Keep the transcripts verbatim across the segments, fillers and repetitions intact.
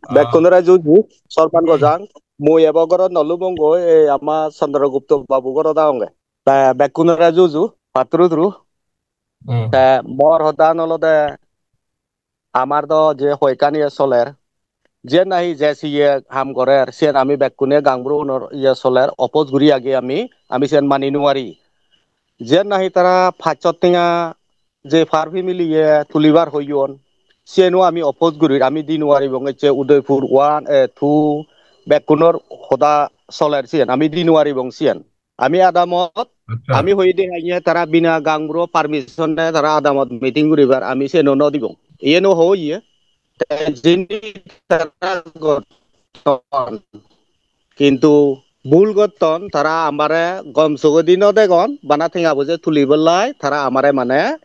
Ah. Bekkunore juju, sorban gojang. Mui ebo gorot no lubongoi, ei ama Chandra Gupta babu gorot agonge. Te bekkunore juju, patturu turu. Hmm. Te mor hodan olode, amar do je hoikkani ye soler, je nahi je siye ham gorer, siyen ami bekkune gangburogunor ye soler, oppose guri agi ami, ami siyen mani nuari. Je nahi tara pachsot tenga je per family ye tulibar hoyon, siyeno ami oppose gurir, ami di nuaribong, ecche Udaipur one, eh, two, bekkunor hoda soler siyen, ami di nuaribong siyen. Ami adamot, Accha. Ami hoide hanye tara bina gangburo permission ne tara adamot meeting guribar, ami siyeno no dibong. Iyeno hoye, te jini tara gotton. Kintu bul gotton, tara amare gom sogodi no degon, bana tenga poje tulibollai, tara amare mane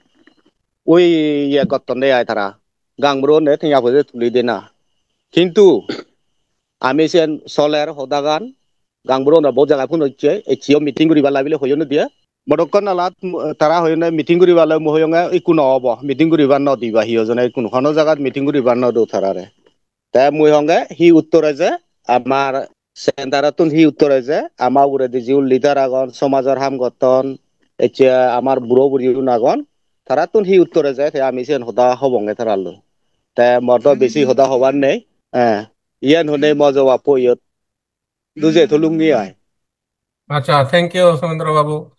ui iye gotton de ai tara. Gangburo ne tenga poje tuli dena. Kintu ami siyen soler hodagan, gangburo na bohut jaga phone hocche, ecche yo meeting guribar lai bile hoyon diye. Modokkon nalat, mm, tara hoyonne meeting guribar lai, mui hoyonge ikku no obo, meeting guribar no diba, hi hojone ikku no, hono jagat meeting guribar no do tarare. Te mui honge hi uttor eje, amar center-ottun hi uttor eje, ama uguredi jiun leader agon, somajor ham gotton, ecche amar buro buriun agon, tarattun hi uttor eje, te ami siyen hoda hobonge taralloi. Te mor do besi hoda hobar nei. Eh, iyen honei mo jobappo iyot. Duje tulungi ai. Accha, thank you, Somendra babu.